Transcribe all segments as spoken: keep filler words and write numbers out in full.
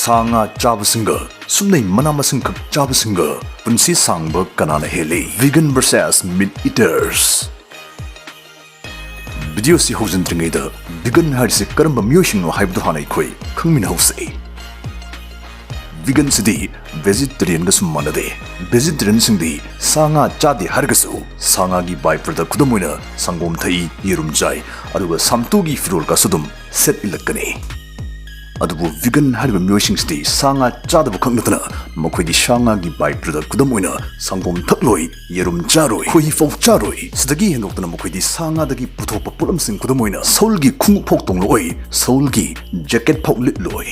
ꯁꯥ ꯉꯥ ꯆꯥꯕꯁꯤꯡꯒ ꯁꯨꯞꯅꯩ ꯃꯅꯥ ꯃꯁꯤꯡ ꯈꯛ ꯆꯥꯕꯁꯤꯡꯒ ꯄꯨꯟꯁꯤ ꯁꯥꯡꯕ ꯀꯅꯥꯅ ꯍꯦꯜꯂꯤ? Vegan versus meat eaters꯫ ꯚꯤꯗꯤꯑꯣꯁꯤ ꯍꯧꯖꯤꯟꯗ꯭ꯔꯤꯉꯩꯗ vegan ꯍꯥꯏꯔꯤꯁꯦ ꯀꯔꯝꯕ ꯃꯤꯑꯣꯏꯁꯤꯡꯅꯣ ꯍꯥꯏꯕꯗꯨ ꯍꯥꯟꯅ ꯑꯩꯈꯣꯏ ꯈꯪꯃꯤꯟꯅꯍꯧꯁꯤ꯫ Veganꯁꯤꯗꯤ vegetarianꯒꯁꯨ ꯃꯥꯟꯅꯗꯦ꯫ Vegetarianꯁꯤꯡꯗꯤ ꯁꯥ ꯉꯥ ꯆꯥꯗꯦ ꯍꯥꯏꯔꯒꯁꯨ ꯁꯥ ꯉꯥꯒꯤ by product ꯈꯨꯗꯝ ꯑꯣꯏꯅ ꯁꯪꯒꯣꯝ ꯊꯛꯏ, ꯌꯦꯔꯨꯝ ꯆꯥꯏ, ꯑꯗꯨꯒ ꯁꯥꯝꯇꯨꯒꯤ ꯐꯤꯔꯣꯜꯒꯁꯨ ꯑꯗꯨꯝ ꯁꯦꯠ ꯏꯜꯂꯛꯀꯅꯤ꯫ ꯑꯗꯨꯕꯨ vegan ꯍꯥꯏꯔꯤꯕ ꯃꯤꯑꯣꯏꯁꯤꯡꯁꯤꯗꯤ ꯁꯥ ꯉꯥ ꯆꯥꯗꯕ ꯈꯛ ꯅꯠꯇꯅ ꯃꯈꯣꯏꯗꯤ ꯁꯥ ꯉꯥꯒꯤ by product ꯈꯨꯗꯝ ꯑꯣꯏꯅ ꯁꯪꯒꯣꯝ ꯊꯛꯂꯣꯏ, ꯌꯦꯔꯨꯝ ꯆꯥꯔꯣꯏ, ꯈꯣꯏꯍꯤ ꯐꯥꯎ ꯆꯥꯔꯣꯏ꯫ ꯁꯤꯗꯒꯤ ꯍꯦꯟꯗꯣꯛꯇꯅ ꯃꯈꯣꯏꯗꯤ ꯁꯥ ꯉꯥꯗꯒꯤ ꯄꯨꯊꯣꯛꯄ ꯄꯣꯠꯂꯝꯁꯤꯡ ꯈꯨꯗꯝ ꯑꯣꯏꯅ ꯁꯎꯜꯒꯤ ꯈꯣꯡꯎꯞ ꯐꯥꯎ ꯇꯣꯡꯂꯛꯑꯣꯏ, ꯁꯎꯜꯒꯤ jacket ꯐꯥꯎ ꯂꯤꯠꯂꯣꯏ꯫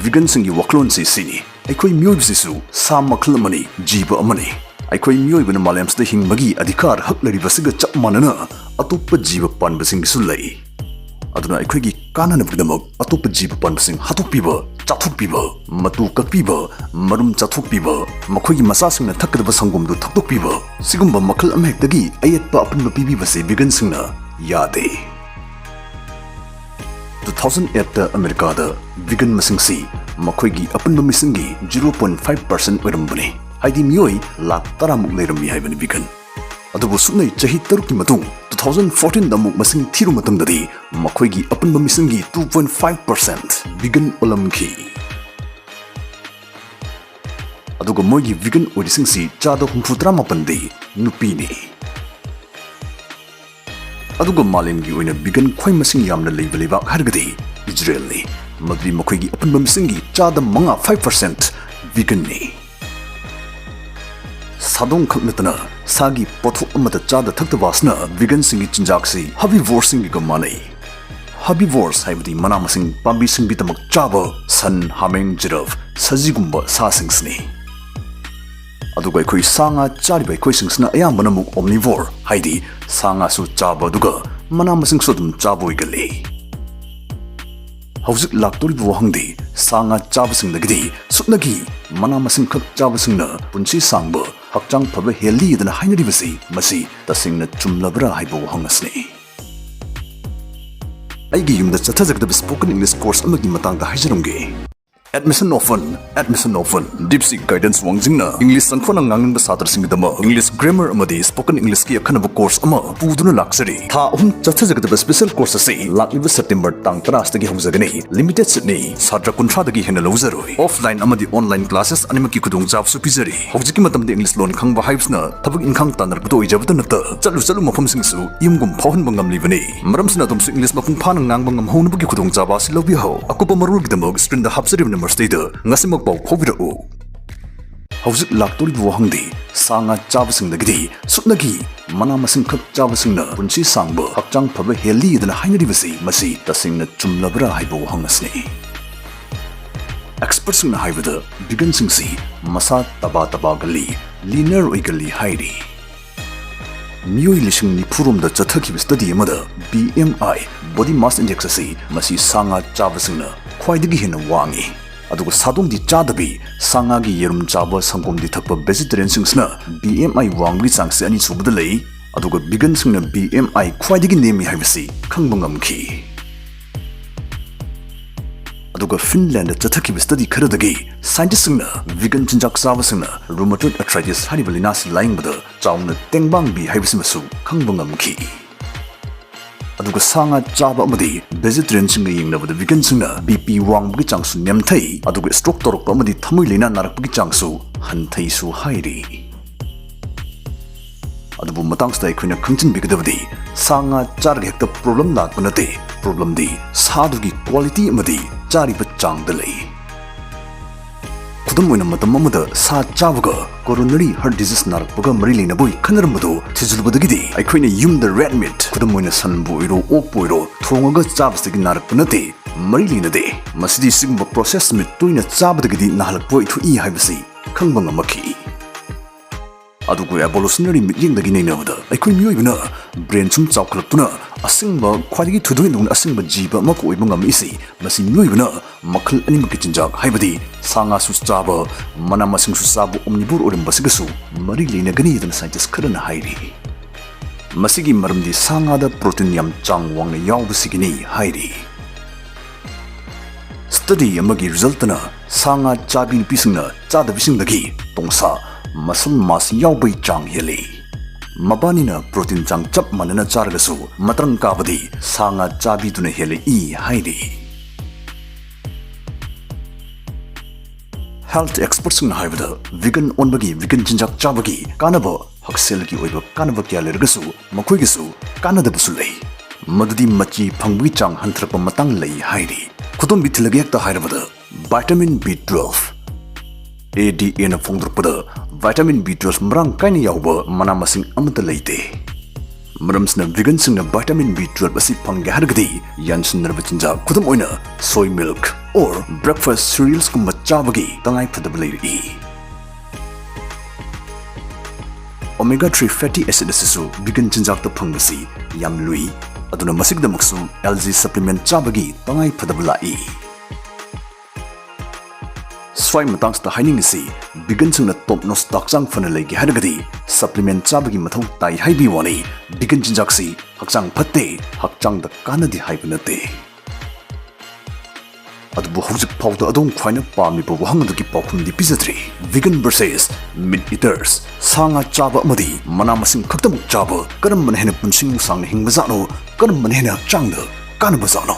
Veganꯁꯤꯡꯒꯤ ꯋꯥꯈꯜꯂꯣꯟꯁꯤ ꯁꯤꯅꯤ, ꯑꯩꯈꯣꯏ ꯃꯤꯑꯣꯏꯕꯁꯤꯁꯨ ꯁꯥ ꯃꯈꯜ ꯑꯃꯅꯤ, ꯖꯤꯕ ꯑꯃꯅꯤ꯫ ꯑꯩꯈꯣꯏ ꯃꯤꯑꯣꯏꯕꯅ ꯃꯥꯂꯦꯝꯁꯤꯗ ꯍꯤꯡꯕꯒꯤ ꯑꯙꯤꯀꯥꯔ, ꯍꯛ ꯂꯩꯔꯤꯕꯁꯤꯒ ꯆꯞ ꯃꯥꯟꯅꯅ ꯑꯇꯣꯞꯄ ꯖꯤꯕ ꯄꯥꯟꯕꯁꯤꯡꯒꯤꯁꯨ ꯂꯩ꯫ ꯑꯗꯨꯅ ꯑꯩꯈꯣꯏꯒꯤ ꯀꯥꯟꯅꯅꯕꯒꯤꯗꯃꯛ ꯑꯇꯣꯞꯄ ꯖꯤꯕ ꯄꯥꯟꯕꯁꯤꯡ ꯍꯥꯠꯇꯣꯛꯄꯤꯕ, ꯆꯥꯊꯣꯛꯄꯤꯕ, ꯃꯇꯨ ꯀꯛꯄꯤꯕ, ꯃꯔꯨꯝ ꯆꯥꯊꯣꯛꯄꯤꯕ, ꯃꯈꯣꯏꯒꯤ ꯃꯆꯥꯁꯤꯡꯅ ꯊꯛꯀꯗꯕ ꯁꯪꯒꯣꯝꯗꯨ ꯊꯛꯇꯣꯛꯄꯤꯕ, ꯁꯤꯒꯨꯝꯕ ꯃꯈꯜ ꯑꯃꯍꯦꯛꯇꯒꯤ ꯑꯌꯦꯠꯄ ꯑꯄꯟꯕ ꯄꯤꯕꯤꯕꯁꯤ veganꯁꯤꯡꯅ ꯌꯥꯗꯦ꯫ Two thousand eight ꯑꯃꯦꯔꯤꯀꯥꯗ vegan ꯃꯁꯤꯡꯁꯤ ꯃꯈꯣꯏꯒꯤ ꯑꯄꯨꯟꯕ ꯃꯤꯁꯤꯡꯒꯤ zero point five percent ꯑꯣꯏꯔꯝꯕꯅꯤ, ꯍꯥꯏꯗꯤ ꯃꯤꯑꯣꯏ ꯂꯥꯈ ꯇꯔꯥꯃꯨꯛ ꯂꯩꯔꯝꯃꯤ ꯍꯥꯏꯕꯅꯤ vegan꯫ ꯑꯗꯨꯕꯨ ꯁꯨꯞꯅꯩ ꯆꯍꯤ ꯇꯔꯨꯛꯀꯤ ꯃꯇꯨꯡ two thousand fourteenꯗ ꯑꯃꯨꯛ ꯃꯁꯤꯡ ꯊꯤꯔꯨ ꯃꯇꯝꯗꯗꯤ ꯃꯈꯣꯏꯒꯤ ꯑꯄꯨꯟꯕ ꯃꯤꯁꯤꯡꯒꯤ two point five percent vegan ꯑꯣꯜꯂꯝꯈꯤ꯫ ꯑꯗꯨꯒ ꯃꯣꯏꯒꯤ vegan ꯑꯣꯏꯔꯤꯁꯤꯡꯁꯤ ꯆꯥꯗ ꯍꯨꯝꯐꯨꯇꯔꯥ ꯃꯥꯄꯟꯗꯤ ꯅꯨꯄꯤꯅꯤ꯫ ꯑꯗꯨꯒ ꯃꯥꯂꯦꯝꯒꯤ ꯑꯣꯏꯅ vegan ꯈ꯭ꯋꯥꯏ ꯃꯁꯤꯡ ꯌꯥꯝꯅ ꯂꯩꯕ ꯂꯩꯕꯥꯛ ꯍꯥꯏꯔꯒꯗꯤ ꯏꯖꯔꯦꯜꯅꯤ, ꯃꯗꯨꯗꯤ ꯃꯈꯣꯏꯒꯤ ꯑꯄꯨꯟꯕ ꯃꯤꯁꯤꯡꯒꯤ ꯆꯥꯗ ꯃꯉꯥ, five percent, veganꯅꯤ꯫ ꯁꯥꯗꯣꯡ ꯈꯛ ꯅꯠꯇꯅ ꯁꯥꯒꯤ ꯄꯣꯠꯊꯣꯛ ꯑꯃꯠꯇ ꯆꯥꯗ ꯊꯛꯇꯕ ꯑꯁꯤꯅ veganꯁꯤꯡꯒꯤ ꯆꯤꯟꯖꯥꯛꯁꯤ herbivoresꯁꯤꯡꯒꯤꯒ ꯃꯥꯟꯅꯩ꯫ Herbivores ꯍꯥꯏꯕꯗꯤ ꯃꯅꯥ ꯃꯁꯤꯡ, ꯄꯥꯝꯕꯤ ꯁꯤꯡꯕꯤꯗꯃꯛ ꯆꯥꯕ ꯁꯟ, ꯍꯥꯃꯦꯡ, ꯖꯤꯔꯥꯐ, ꯁꯖꯤꯒꯨꯝꯕ ꯁꯥꯁꯤꯡꯁꯤꯅꯤ꯫ ꯑꯗꯨꯒ ꯑꯩꯈꯣꯏ ꯁꯥ ꯉꯥ ꯆꯥꯔꯤꯕ ꯑꯩꯈꯣꯏꯁꯤꯡꯁꯤꯅ ꯑꯌꯥꯝꯕꯅ ꯑꯃꯨꯛ omnivore, ꯍꯥꯏꯗꯤ ꯁꯥ ꯉꯥꯁꯨ ꯆꯥꯕ ꯑꯗꯨꯒ ꯃꯅꯥ ꯃꯁꯤꯡꯁꯨ ꯑꯗꯨꯝ ꯆꯥꯕ ꯑꯣꯏꯒꯜꯂꯤ꯫ ꯍꯧꯖꯤꯛ ꯂꯥꯛꯇꯧꯔꯤꯕ ꯋꯥꯍꯪꯗꯤ, ꯁꯥ ꯉꯥ ꯆꯥꯕꯁꯤꯡꯗꯒꯤꯗꯤ ꯁꯨꯞꯅꯒꯤ ꯃꯅꯥ ꯃꯁꯤꯡ ꯈꯛ ꯆꯥꯕꯁꯤꯡꯅ ꯄꯨꯟꯁꯤ ꯁꯥꯡꯕ, ꯍꯛꯆꯥꯡ ꯐꯕ ꯍꯦꯜꯂꯤ ꯑꯗꯨꯅ ꯍꯥꯏꯅꯔꯤꯕꯁꯤ ꯃꯁꯤ ꯇꯁꯦꯡꯅ ꯆꯨꯝꯂꯕ꯭ꯔꯥ ꯍꯥꯏꯕ ꯋꯥꯍꯪ ꯑꯁꯤꯅꯤ꯫ ꯑꯩꯒꯤ ꯌꯨꯝꯗ ꯆꯠꯊꯖꯒꯗꯕ spoken English course ꯑꯃꯒꯤ ꯃꯇꯥꯡꯗ ꯍꯥꯏꯖꯔꯝꯒꯦ꯫ Admission open, admission open. Deep Sea Guidance ꯋꯥꯡꯖꯤꯡꯅ English ꯆꯪꯈꯣꯠꯅ ꯉꯥꯡꯅꯤꯡꯕ ꯁꯥꯇ꯭ꯔꯁꯤꯡꯒꯤꯗꯃꯛ English grammar ꯑꯃꯗꯤ spoken Englishꯀꯤ ꯑꯈꯟꯅꯕ course ꯑꯃ ꯄꯨꯗꯨꯅ ꯂꯥꯛꯆꯔꯤ꯫ ꯊꯥ ꯑꯍꯨꯝ ꯆꯠꯊꯖꯒꯗꯕ special course ꯑꯁꯤ ꯂꯥꯛꯂꯤꯕ September ꯇꯥꯡ ꯇꯔꯥꯁꯤꯗꯒꯤ ꯍꯧꯖꯒꯅꯤ꯫ Limited seatꯅꯤ, ꯁꯥꯇ꯭ꯔ ꯀꯨꯟꯊ꯭ꯔꯥꯗꯒꯤ ꯍꯦꯟꯅ ꯂꯧꯖꯔꯣꯏ꯫ Offline ꯑꯃꯗꯤ online classes ꯑꯅꯤꯃꯛꯀꯤ ꯈꯨꯗꯣꯡꯆꯥꯕꯁꯨ ꯄꯤꯖꯔꯤ꯫ ꯍꯧꯖꯤꯛꯀꯤ ꯃꯇꯝꯗ English ꯂꯣꯟ ꯈꯪꯕ ꯍꯥꯏꯕꯁꯤꯅ ꯊꯕꯛ ꯏꯪꯈꯥꯡ ꯇꯥꯟꯅꯔꯛꯄꯗ ꯑꯣꯏꯖꯕꯇ ꯅꯠꯇ, ꯆꯠꯂꯨ ꯆꯠꯂꯨ ꯃꯐꯝꯁꯤꯡꯁꯨ ꯌꯨꯝꯒꯨꯝ ꯐꯥꯎꯍꯟꯕ ꯉꯝꯂꯤꯕꯅꯤ꯫ ꯃꯔꯝꯁꯤꯅ ꯑꯗꯣꯝꯁꯨ English ꯃꯄꯨꯡ ꯐꯥꯅ ꯉꯥꯡꯕ ꯉꯝꯍꯧꯅꯕꯒꯤ ꯈꯨꯗꯣꯡꯆꯥꯕ ꯑꯁꯤ ꯂꯧꯕꯤꯍꯧ꯫ ꯑꯀꯨꯞꯄ ꯃꯔꯣꯜꯒꯤꯗꯃꯛ screenꯗ ꯍꯥꯞꯆꯔꯤꯕ numberꯁꯤꯗꯩꯗ ꯉꯁꯤꯃꯛ ꯄꯥꯎ ꯐꯥꯎꯕꯤꯔꯛꯎ꯫ ꯍꯧꯖꯤꯛ ꯂꯥꯛꯇꯧꯔꯤꯕ ꯋꯥꯍꯪꯗꯤ, ꯁꯥ ꯉꯥ ꯆꯥꯕꯁꯤꯡꯗꯒꯤꯗꯤ ꯁꯨꯞꯅꯒꯤ ꯃꯅꯥ ꯃꯁꯤꯡ ꯈꯛ ꯆꯥꯕꯁꯤꯡꯅ ꯄꯨꯟꯁꯤ ꯁꯥꯡꯕ, ꯍꯛꯆꯥꯡ ꯐꯕ ꯍꯦꯜꯂꯤ ꯑꯗꯨꯅ ꯍꯥꯏꯅꯔꯤꯕꯁꯤ, ꯃꯁꯤ ꯇꯁꯦꯡꯅ ꯆꯨꯝꯂꯕ꯭ꯔꯥ ꯍꯥꯏꯕ ꯋꯥꯍꯪ ꯑꯁꯤꯅꯤ꯫ Expertꯁꯤꯡꯅ ꯍꯥꯏꯕꯗ veganꯁꯤꯡꯁꯤ ꯃꯁꯥ ꯇꯕꯥ ꯇꯕꯥꯒꯜꯂꯤ, leaner ꯑꯣꯏꯒꯜꯂꯤ ꯍꯥꯏꯔꯤ꯫ ꯃꯤꯑꯣꯏ ꯂꯤꯁꯤꯡ ꯅꯤꯐꯨ ꯔꯣꯝꯗ ꯆꯠꯊꯈꯤꯕ study ꯑꯃꯗ B M I, body mass index ꯑꯁꯤ ꯃꯁꯤ ꯁꯥ ꯉꯥ ꯆꯥꯕꯁꯤꯡꯅ ꯈ꯭ꯋꯥꯏꯗꯒꯤ ꯍꯦꯟꯅ ꯋꯥꯡꯉꯤ꯫ ꯑꯗꯨꯒ ꯁꯥꯗꯣꯡꯗꯤ ꯆꯥꯗꯕꯤ, ꯁꯥ ꯉꯥꯒꯤ ꯌꯦꯔꯨꯝ ꯆꯥꯕ, ꯁꯪꯒꯣꯝꯗꯤ ꯊꯛꯄ vegetarianꯁꯤꯡꯁꯤꯅ B M I ꯋꯥꯡꯕꯒꯤ ꯆꯥꯡꯁꯤ ꯑꯅꯤꯁꯨꯕꯗ ꯂꯩ꯫ ꯑꯗꯨꯒ veganꯁꯤꯡꯅ B M I ꯈ꯭ꯋꯥꯏꯗꯒꯤ ꯅꯦꯝꯃꯤ ꯍꯥꯏꯕꯁꯤ ꯈꯪꯕ ꯉꯝꯈꯤ꯫ ꯑꯗꯨꯒ Finlandꯗ ꯆꯠꯊꯈꯤꯕ study ꯈꯔꯗꯒꯤ scientistꯁꯤꯡꯅ vegan ꯆꯤꯟꯖꯥꯛ ꯆꯥꯕꯁꯤꯡꯅ rheumatoid arthritis ꯍꯥꯏꯔꯤꯕ ꯂꯥꯏꯅꯥꯁꯤ ꯂꯥꯌꯦꯡꯕꯗ ꯆꯥꯎꯅ ꯇꯦꯡꯕꯥꯡꯕꯤ ꯍꯥꯏꯕꯁꯤꯃꯁꯨ ꯈꯪꯕ ꯉꯝꯈꯤ꯫ ꯑꯗꯨꯒ ꯁꯥ ꯉꯥ ꯆꯥꯕ ꯑꯃꯗꯤ vegetarianꯁꯤꯡꯒ ꯌꯦꯡꯅꯕꯗ veganꯁꯤꯡꯅ B P ꯋꯥꯡꯕꯒꯤ ꯆꯥꯡꯁꯨ ꯅꯦꯝꯊꯩ, ꯑꯗꯨꯒ stroke ꯇꯧꯔꯛꯄ ꯑꯃꯗꯤ ꯊꯃꯣꯏ ꯂꯥꯏꯅꯥ ꯅꯥꯔꯛꯄꯒꯤ ꯆꯥꯡꯁꯨ ꯍꯟꯊꯩꯁꯨ ꯍꯥꯏꯔꯤ꯫ ꯑꯗꯨꯕꯨ ꯃꯇꯥꯡꯁꯤꯗ ꯑꯩꯈꯣꯏꯅ ꯈꯪꯖꯤꯟꯕꯤꯒꯗꯕꯗꯤ, ꯁꯥ ꯉꯥ ꯆꯥꯔꯒ ꯍꯦꯛꯇ problem ꯂꯥꯛꯄ ꯅꯠꯇꯦ꯫ Problemꯗꯤ ꯁꯥꯗꯨꯒꯤ quality ꯑꯃꯗꯤ ꯆꯥꯔꯤꯕ ꯆꯥꯡꯗ ꯂꯩ꯫ ꯈꯨꯗꯝ ꯑꯣꯏꯅ, ꯃꯇꯝ ꯑꯃꯗ ꯁꯥ ꯆꯥꯕꯒ coronary heart disease ꯅꯥꯔꯛꯄꯒ ꯃꯔꯤ ꯂꯩꯅꯕ ꯑꯣꯏ ꯈꯟꯅꯔꯝꯕꯗꯨ ꯊꯤꯖꯤꯜꯂꯨꯕꯗꯒꯤꯗꯤ ꯑꯩꯈꯣꯏꯅ ꯌꯨꯝꯗ red meat, ꯈꯨꯗꯝ ꯑꯣꯏꯅ ꯁꯟꯕꯨ ꯑꯣꯏꯔꯣ, ꯑꯣꯛꯄꯨ ꯑꯣꯏꯔꯣ, ꯊꯣꯡꯉꯒ ꯆꯥꯕꯁꯤꯗꯒꯤ ꯅꯥꯔꯛꯄ ꯅꯠꯇꯦ, ꯃꯔꯤ ꯂꯩꯅꯗꯦ꯫ ꯃꯁꯤꯗꯤ ꯁꯤꯒꯨꯝꯕ processed meat ꯇꯣꯏꯅ ꯆꯥꯕꯗꯒꯤꯗꯤ ꯅꯥꯍꯜꯂꯛꯄ ꯑꯣꯏꯊꯣꯛꯏ ꯍꯥꯏꯕꯁꯤ ꯈꯪꯕ ꯉꯝꯃꯛꯈꯤ꯫ ꯑꯗꯨꯒ evolutionary ꯃꯤꯠꯌꯦꯡꯗꯒꯤ ꯅꯩꯅꯕꯗ, ꯑꯩꯈꯣꯏ ꯃꯤꯑꯣꯏꯕꯅ brain ꯁꯨꯝ ꯆꯥꯎꯈꯠꯂꯛꯇꯨꯅ ꯑꯁꯤꯡꯕ, ꯈ꯭ꯋꯥꯏꯗꯒꯤ ꯊꯣꯏꯗꯣꯛ ꯍꯦꯟꯗꯣꯛꯅ ꯑꯁꯤꯡꯕ ꯖꯤꯕ ꯑꯃ ꯑꯣꯏꯕ ꯉꯝꯃꯛꯏꯁꯤ, ꯃꯁꯤ ꯃꯤꯑꯣꯏꯕꯅ ꯃꯈꯜ ꯑꯅꯤꯃꯛꯀꯤ ꯆꯤꯟꯖꯥꯛ, ꯍꯥꯏꯕꯗꯤ ꯁꯥ ꯉꯥꯁꯨ ꯆꯥꯕ, ꯃꯅꯥ ꯃꯁꯤꯡꯁꯨ ꯆꯥꯕ omnivore ꯑꯣꯏꯔꯝꯕꯁꯤꯒꯁꯨ ꯃꯔꯤ ꯂꯩꯅꯒꯅꯤ ꯍꯥꯏꯗꯅ scientist ꯈꯔꯅ ꯍꯥꯏꯔꯤ꯫ ꯃꯁꯤꯒꯤ ꯃꯔꯝꯗꯤ ꯁꯥ ꯉꯥꯗ protein ꯌꯥꯝ ꯆꯥꯡ ꯋꯥꯡꯅ ꯌꯥꯎꯕꯁꯤꯒꯤꯅꯤ ꯍꯥꯏꯔꯤ꯫ Study ꯑꯃꯒꯤ resultꯅ ꯁꯥ ꯉꯥ ꯆꯥꯕꯤ ꯅꯨꯄꯤꯁꯤꯡꯅ ꯆꯥꯗꯕꯤꯁꯤꯡꯗꯒꯤ ꯇꯣꯡꯁꯥ, muscle mass ꯌꯥꯎꯕꯒꯤ ꯆꯥꯡ ꯍꯦꯜꯂꯤ꯫ ꯃꯕꯥꯅꯤꯅ protein ꯆꯥꯡ ꯆꯞ ꯃꯥꯟꯅꯅ ꯆꯥꯔꯒꯁꯨ ꯃꯇ꯭ꯔꯪ ꯀꯥꯕꯗꯤ ꯁꯥ ꯉꯥ ꯆꯥꯕꯤꯗꯨꯅ ꯍꯦꯜꯂꯛꯏ ꯍꯥꯏꯔꯤ꯫ Health expertꯁꯤꯡꯅ ꯍꯥꯏꯕꯗ vegan ꯑꯣꯟꯕꯒꯤ, vegan ꯆꯤꯟꯖꯥꯛ ꯆꯥꯕꯒꯤ ꯀꯥꯟꯅꯕ, ꯍꯛꯁꯦꯜꯒꯤ ꯑꯣꯏꯕ ꯀꯥꯟꯅꯕ ꯀꯌꯥ ꯂꯩꯔꯒꯁꯨ ꯃꯈꯣꯏꯒꯤꯁꯨ ꯀꯥꯟꯅꯗꯕꯁꯨ ꯂꯩ꯫ ꯃꯗꯨꯗꯤ ꯃꯆꯤ ꯐꯪꯕꯒꯤ ꯆꯥꯡ ꯍꯟꯊꯔꯛꯄ ꯃꯇꯥꯡ ꯂꯩ ꯍꯥꯏꯔꯤ꯫ ꯈꯨꯗꯣꯝꯕꯤ ꯊꯤꯜꯂꯒꯦ ꯍꯦꯛꯇ ꯍꯥꯏꯔꯕꯗ vitamin B twelve, ADAꯅ ꯐꯣꯡꯗꯣꯔꯛꯄꯗ vitamin B twelve ꯃꯔꯥꯡ ꯀꯥꯏꯅ ꯌꯥꯎꯕ ꯃꯅꯥ ꯃꯁꯤꯡ ꯑꯃꯠꯇ ꯂꯩꯇꯦ꯫ ꯃꯔꯝꯁꯤꯅ veganꯁꯤꯡꯅ vitamin B twelve ꯑꯁꯤ ꯐꯪꯒꯦ ꯍꯥꯏꯔꯒꯗꯤ ꯌꯥꯟꯁꯤꯟꯅꯔꯕ ꯆꯤꯟꯖꯥꯛ, ꯈꯨꯗꯝ ꯑꯣꯏꯅ soy milk or breakfast cerealsꯀꯨꯝꯕ ꯆꯥꯕꯒꯤ ꯇꯉꯥꯏ ꯐꯗꯕ ꯂꯩꯔꯛꯏ꯫ Omega three fatty acid ꯑꯁꯤꯁꯨ vegan ꯆꯤꯟꯖꯥꯛꯇ ꯐꯪꯕꯁꯤ ꯌꯥꯝ ꯂꯨꯏ, ꯑꯗꯨꯅ ꯃꯁꯤꯒꯤꯗꯃꯛꯁꯨ algae supplement ꯆꯥꯕꯒꯤ ꯇꯉꯥꯏ ꯐꯗꯕ ꯂꯥꯛꯏ꯫ ꯁ꯭ꯋꯥꯏ ꯃꯇꯥꯡꯁꯤꯗ ꯍꯥꯏꯅꯤꯡꯉꯤꯁꯤ, veganꯁꯤꯡꯅ top notchꯇ ꯍꯛꯆꯥꯡ ꯐꯅ ꯂꯩꯒꯦ ꯍꯥꯏꯔꯒꯗꯤ supplement ꯆꯥꯕꯒꯤ ꯃꯊꯧ ꯇꯥꯏ ꯍꯥꯏꯕꯒꯤ ꯋꯥꯅꯤ꯫ Vegan ꯆꯤꯟꯖꯥꯛꯁꯤ ꯍꯛꯆꯥꯡ ꯐꯠꯇꯦ, ꯍꯛꯆꯥꯡꯗ ꯀꯥꯟꯅꯗꯦ ꯍꯥꯏꯕ ꯅꯠꯇꯦ꯫ ꯑꯗꯨꯕꯨ ꯍꯧꯖꯤꯛ ꯐꯥꯎꯗ ꯑꯗꯣꯝ ꯈ꯭ꯋꯥꯏꯅ ꯄꯥꯝꯂꯤꯕ ꯋꯥꯍꯪ ꯑꯗꯨꯒꯤ ꯄꯥꯎꯈꯨꯝꯗꯤ ꯄꯤꯖꯗ꯭ꯔꯤ꯫ Vegan versus meat eaters, ꯁꯥ ꯉꯥ ꯆꯥꯕ ꯑꯃꯗꯤ ꯃꯅꯥ ꯃꯁꯤꯡ ꯈꯛꯇꯃꯛ ꯆꯥꯕ ꯀꯔꯝꯕꯅ ꯍꯦꯟꯅ ꯄꯨꯟꯁꯤ ꯅꯨꯡꯁꯥꯡꯅ ꯍꯤꯡꯕꯖꯥꯠꯅꯣ? ꯀꯔꯝꯕꯅ ꯍꯦꯟꯅ ꯍꯛꯆꯥꯡꯗ ꯀꯥꯟꯅꯕꯖꯥꯠꯅꯣ?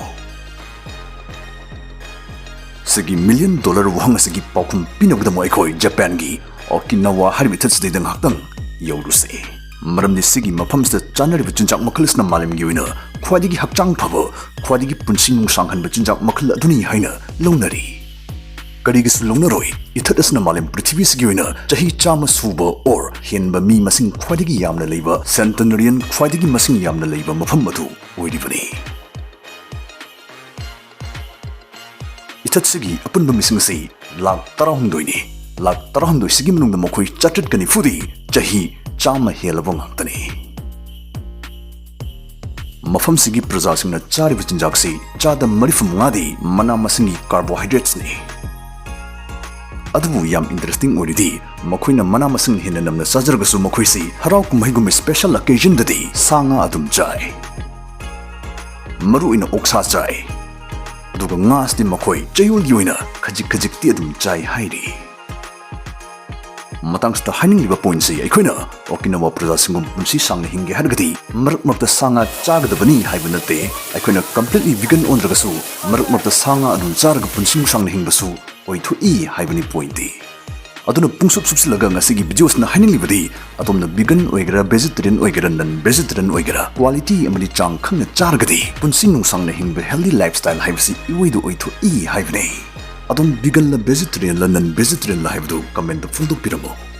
ꯁꯤꯒꯤ million dollar ꯋꯥꯍꯪ ꯑꯁꯤꯒꯤ ꯄꯥꯎꯈꯨꯝ ꯄꯤꯅꯕꯒꯤꯗꯃꯛ ꯑꯩꯈꯣꯏ ꯖꯄꯥꯟꯒꯤ ꯑꯣꯀꯤꯅꯥꯋꯥ ꯍꯥꯏꯔꯤꯕ ꯏꯊꯠꯁꯤꯗꯩꯗ ꯉꯥꯏꯍꯥꯛꯇꯪ ꯌꯧꯔꯨꯁꯦ꯫ ꯃꯔꯝꯗꯤ ꯁꯤꯒꯤ ꯃꯐꯝꯁꯤꯗ ꯆꯥꯅꯔꯤꯕ ꯆꯤꯟꯖꯥꯛ ꯃꯈꯜ ꯑꯁꯤꯅ ꯃꯥꯂꯦꯝꯒꯤ ꯑꯣꯏꯅ ꯈ꯭ꯋꯥꯏꯗꯒꯤ ꯍꯛꯆꯥꯡ ꯐꯕ, ꯈ꯭ꯋꯥꯏꯗꯒꯤ ꯄꯨꯟꯁꯤ ꯅꯨꯡꯁꯥꯡꯍꯟꯕ ꯆꯤꯟꯖꯥꯛ ꯃꯈꯜ ꯑꯗꯨꯅꯤ ꯍꯥꯏꯅ ꯂꯧꯅꯔꯤ꯫ ꯀꯔꯤꯒꯤꯁꯨ ꯂꯧꯅꯔꯣꯏ? ꯏꯊꯠ ꯑꯁꯤꯅ ꯃꯥꯂꯦꯝ ꯄ꯭ꯔꯤꯊꯤꯕꯤꯁꯤꯒꯤ ꯑꯣꯏꯅ ꯆꯍꯤ ꯆꯥꯝꯃ ꯁꯨꯕ or ꯍꯦꯟꯕ ꯃꯤ ꯃꯁꯤꯡ ꯈ꯭ꯋꯥꯏꯗꯒꯤ ꯌꯥꯝꯅ ꯂꯩꯕ, centenarian ꯈ꯭ꯋꯥꯏꯗꯒꯤ ꯃꯁꯤꯡ ꯌꯥꯝꯅ ꯂꯩꯕ ꯃꯐꯝ ꯑꯗꯨ ꯑꯣꯏꯔꯤꯕꯅꯤ꯫ ꯏꯊꯠꯁꯤꯒꯤ ꯑꯄꯨꯟꯕ ꯃꯤꯁꯤꯡ ꯑꯁꯤ ꯂꯥꯈ ꯇꯔꯥꯍꯨꯝꯗꯣꯏꯅꯤ꯫ ꯂꯥꯈ ꯇꯔꯥꯍꯨꯝꯗꯣꯏꯁꯤꯒꯤ ꯃꯅꯨꯡꯗ ꯃꯈꯣꯏ ꯆꯥꯇ꯭ꯔꯦꯠꯀ ꯅꯤꯐꯨꯗꯤ ꯆꯍꯤ ꯆꯥꯝꯃ ꯍꯦꯜꯂꯕ ꯉꯥꯛꯇꯅꯤ꯫ ꯃꯐꯝꯁꯤꯒꯤ ꯄ꯭ꯔꯖꯥꯁꯤꯡꯅ ꯆꯥꯔꯤꯕ ꯆꯤꯟꯖꯥꯛꯁꯤ ꯆꯥꯗ ꯃꯔꯤꯐꯨ ꯃꯉꯥꯗꯤ ꯃꯅꯥ ꯃꯁꯤꯡꯒꯤ carbohydrates ꯅꯤ꯫ ꯑꯗꯨꯕꯨ ꯌꯥꯝ interesting ꯑꯣꯏꯔꯤꯗꯤ, ꯃꯈꯣꯏꯅ ꯃꯅꯥ ꯃꯁꯤꯡ ꯍꯦꯟꯅ ꯅꯝꯅ ꯆꯥꯖꯔꯒꯁꯨ, ꯃꯈꯣꯏꯁꯤ ꯍꯔꯥꯎ ꯀꯨꯝꯍꯩꯒꯨꯝꯕ special occasionꯗꯗꯤ ꯁꯥ ꯉꯥ ꯑꯗꯨꯝ ꯆꯥꯏ꯫ ꯃꯔꯨꯑꯣꯏꯅ ꯑꯣꯛꯁꯥ ꯆꯥꯏ꯫ ꯑꯗꯨꯒ ꯉꯥꯁꯤꯗꯤ ꯃꯈꯣꯏ ꯆꯌꯣꯜꯒꯤ ꯑꯣꯏꯅ ꯈꯖꯤꯛ ꯈꯖꯤꯛꯇꯤ ꯑꯗꯨꯝ ꯆꯥꯏ ꯍꯥꯏꯔꯤ꯫ ꯃꯇꯥꯡꯁꯤꯗ ꯍꯥꯏꯅꯤꯡꯂꯤꯕ pointꯁꯤ, ꯑꯩꯈꯣꯏꯅ ꯑꯣꯀꯤꯅꯥꯋꯥ ꯄ꯭ꯔꯖꯥꯁꯤꯡꯒꯨꯝ ꯄꯨꯟꯁꯤ ꯁꯥꯡꯅ ꯍꯤꯡꯒꯦ ꯍꯥꯏꯔꯒꯗꯤ ꯃꯔꯛ ꯃꯔꯛꯇ ꯁꯥ ꯉꯥ ꯆꯥꯒꯗꯕꯅꯤ ꯍꯥꯏꯕ ꯅꯠꯇꯦ꯫ ꯑꯩꯈꯣꯏꯅ completely vegan ꯑꯣꯟꯗ꯭ꯔꯒꯁꯨ ꯃꯔꯛ ꯃꯔꯛꯇ ꯁꯥ ꯉꯥ ꯑꯗꯨꯝ ꯆꯥꯔꯒ ꯄꯨꯟꯁꯤ ꯅꯨꯡꯁꯥꯡꯅ ꯍꯤꯡꯕꯁꯨ ꯑꯣꯏꯊꯣꯛꯏ ꯍꯥꯏꯕꯅꯤ pointꯇꯤ꯫ ꯑꯗꯨꯅ ꯄꯨꯡꯁꯨꯞ ꯁꯨꯞꯆꯤꯜꯂꯒ ꯉꯁꯤꯒꯤ videoꯁꯤꯅ ꯍꯥꯏꯅꯤꯡꯂꯤꯕꯗꯤ, ꯑꯗꯣꯝꯅ vegan ꯑꯣꯏꯒꯦꯔꯥ, vegetarian ꯑꯣꯏꯒꯦꯔꯥ, non vegetarian ꯑꯣꯏꯒꯦꯔꯥ, quality ꯑꯃꯗꯤ ꯆꯥꯡ ꯈꯪꯅ ꯆꯥꯔꯒꯗꯤ ꯄꯨꯟꯁꯤ ꯅꯨꯡꯁꯥꯡꯅ ꯍꯤꯡꯕ healthy lifestyle ꯍꯥꯏꯕꯁꯤ ꯏꯑꯣꯏꯗ ꯑꯣꯏꯊꯣꯛꯏ ꯍꯥꯏꯕꯅꯤ꯫ ꯑꯗꯣꯝ veganꯂ vegetarianꯂ non vegetarianꯂ ꯍꯥꯏꯕꯗꯨ commentꯇ ꯐꯣꯡꯗꯣꯛꯄꯤꯔꯝꯃꯨ꯫